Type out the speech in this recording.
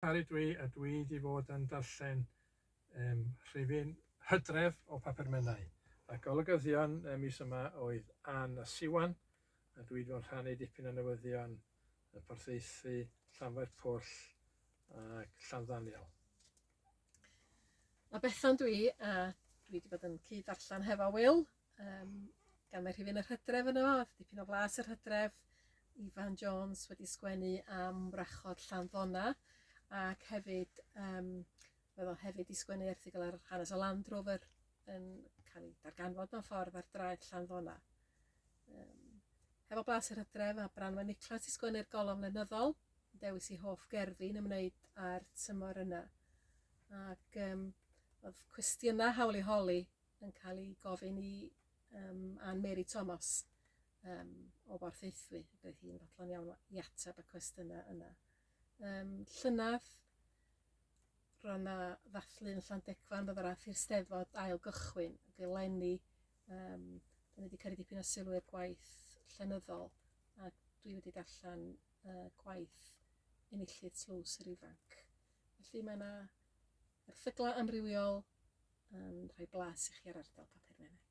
Parry dwi a dwi 'di bod yn darllen um, rhifyn Hydref o Papur Menai. A golygyddion y mis yma oedd Ann a Siwan, a dwi wedi bod yn rhannu dipyn o newyddion y Porthaethwy, Llanfair Pwll ac Llanddaniel. A Bethan dwi, a dwi wedi bod yn cyd-ddarllen hefo Will, um, gan mae rhifyn yr hydref yno, dipyn o flas yr hydref, Ifan Jones wedi sgwennu am wrachod Llanddona, ac hefyd, um, roedd o hefyd i sgwennu erthygl ar hanes o Land Rover yn cael ei darganfod mewn ffordd ar draeth Llanddona. Um, hefo blas yr hydref a Branwen Niclas i sgwennu'r golofn lenyddol, yn dewis ei hoff gerddi yn ymwneud â'r tymor yna. Ac um, oedd cwestiynau hawl i holi yn cael ei gofyn i um, Anne Mary Thomas um, o Borthaethwy. Roedd hi'n fodlon iawn i ateb y cwestiynau yna. Um, llynedd, roedd yna ddathlu yn Llandegfan, roedd yr ath i'r Steddfod ail gychwyn, ac eleni, um, da ni wedi cael dipyn o sylw i'r gwaith llenyddol, a dwi wedi darllen uh, gwaith enillydd tlws yr ifanc. Felly mae yna erthyglau amrywiol yn rhoi blas i chi ar ardal Papur Menai.